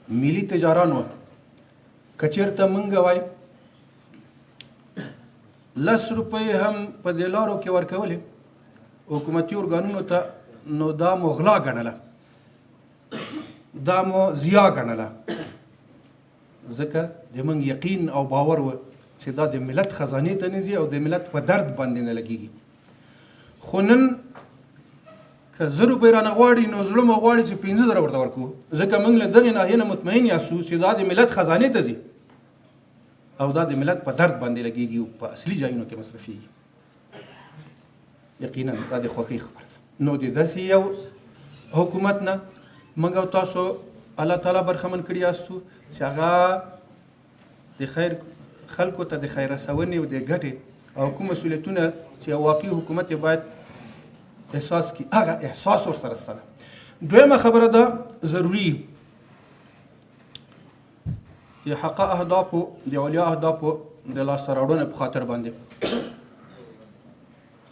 ملي تجاران وه. که چېرته مونږ وای 10 روپۍ هم په دې لارو کې ورکولې حکومتي ارګانونو ته، نو دا مو غلا ګڼله، دا مو ضیا ګڼله، ځکه د موږ یقین او باور و چې دا د ملت خزانې ته نه ځي او د ملت په درد باندې نه لګېږي. خو نن که 1000 روپۍ رانه غواړي، نو زړه مو غواړي چې 5000 ورته ورکړو، ځکه موږ له دغې ناحیې نه مطمئن یاستو چې دا د ملت خزانې ته ځي او دا د ملت په درد باندې لګېږي او په اصلي ځایونو کې مصرفېږي. یقینا دا د خوښۍ خبره ده. نو د داسې یو حکومت نه موږ او تاسو الله تعالی برخمن کړي یاستو چې هغه د خیر خلکو ته د خیر رسونې او د ګټې او کوم مسؤلیتونه چې واقعي حکومت یې باید احساس کړي، هغه احساس ورسره شته ده. دویمه خبره ده، ضروري د حق اهدافو، د علیا اهدافو د لاسته راوړنې په خاطر باندې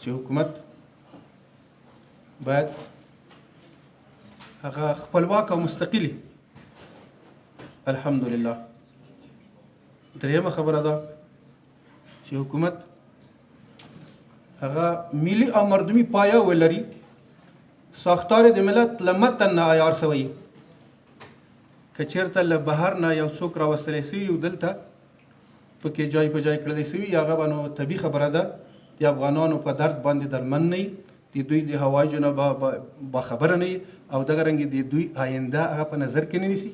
چې حکومت باید هغه خپلواک او مستقلی. الحمدلله. درېیمه خبره ده چې حکومت هغه ملي او مردمي پایه ولري، ساختار د ملت له متن نه عیار سوی. که چېرته له بهر نه یو څوک راوستلی سوي او دلته پکې جای په جای کړلی سوي، هغه به نو طبیعي خبره ده د افغانانو په درد باندې درمن نه، د دوی د هوایجو نه باخبره نه او دغه رنګ د دوی آینده هغه په نظر کې نه نیسي،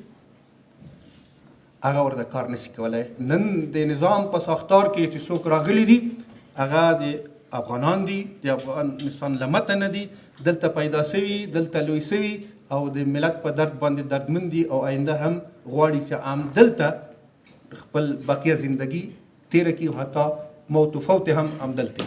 هغه ورته کار نشي کولای. نن د نظام په ساختار کې چې څوک راغلي دي، هغه د افغانان دي، د افغانستان له متن نه دي، دلته پیدا سوي، دلته لوی سوي او د ملت په درد باندې دردمن دي او آینده هم غواړي چې عام دلته خپل بقیه زندگی تیره کړي او حتی موت و فوت هم همدلته.